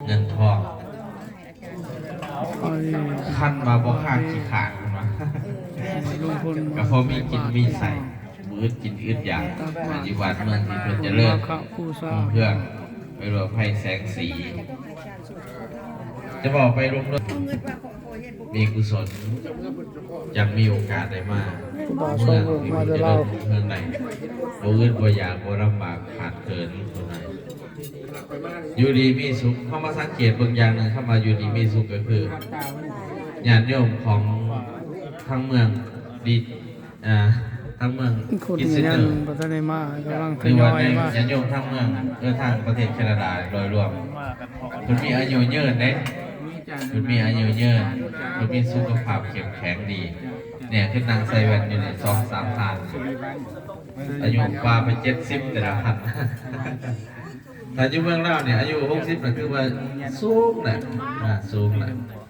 ເງິນທອງ ຄັນວ່າບໍ່ຄ້າງຂີ້ຄ້ານເພິ່ນວ່າ ໃຫ້ລຸງພົນ ກໍພໍມີກິນມີໃຊ້ ບໍ່ອຶດກິນອຶດຢາກ ໃຫ້ຢູ່ບ້ານເມືອງທີ່ເພິ່ນຈະເລີນ ຮຸ່ງເຮືອງ ໄປລວມໄພແສງສີ ຈະເວົ້າໄປລວມ ມີກຸສົນ ຢາກມີໂອກາດໄດ້ມາ ເມືອງທີ່ເພິ່ນຈະເລີນຮຸ່ງເຮືອງໄດ້ ບໍ່ອຶດບໍ່ຢາກ ບໍ່ລຳບາກຂາດເຂີນ ຢູ່ດີມີສຸກ ເຮົາມາສັງເກດເບິ່ງຢ່າງໜຶ່ງ ຄຳວ່າຢູ່ດີມີສຸກກໍຄື ຍາດໂຍມຂອງທາງເມືອງດີ ອ່າ ທາງເມືອງ ຄົນ ຄຣິສ ຍັງ ເນ ບໍ່ທັນໄດ້ມາ ກຳລັງທະຍອຍມາ ຍາດໂຍມທາງເມືອງ ເອີ ທາງປະເທດແຄນາດາໂດຍລວມ ເພິ່ນມີອາຍຸຍືນເດ້ ເພິ່ນມີອາຍຸຍືນ ເພິ່ນມີສຸຂະພາບເຂັ້ມແຂງດີ ແນ່ ຄືນັ່ງໃສ່ແວ່ນຢູ່ນີ້ ສອງສາມທ່ານ ອາຍຸປາໄປເຈັດສິບແຕ່ລະທ່ານ ຖ້າຢູ່ເມືອງລາວນີ້ ອາຍຸຫົກສິບ ກໍຄືວ່າສູງແຫຼະ ອ່າ ສູງແຫຼະ.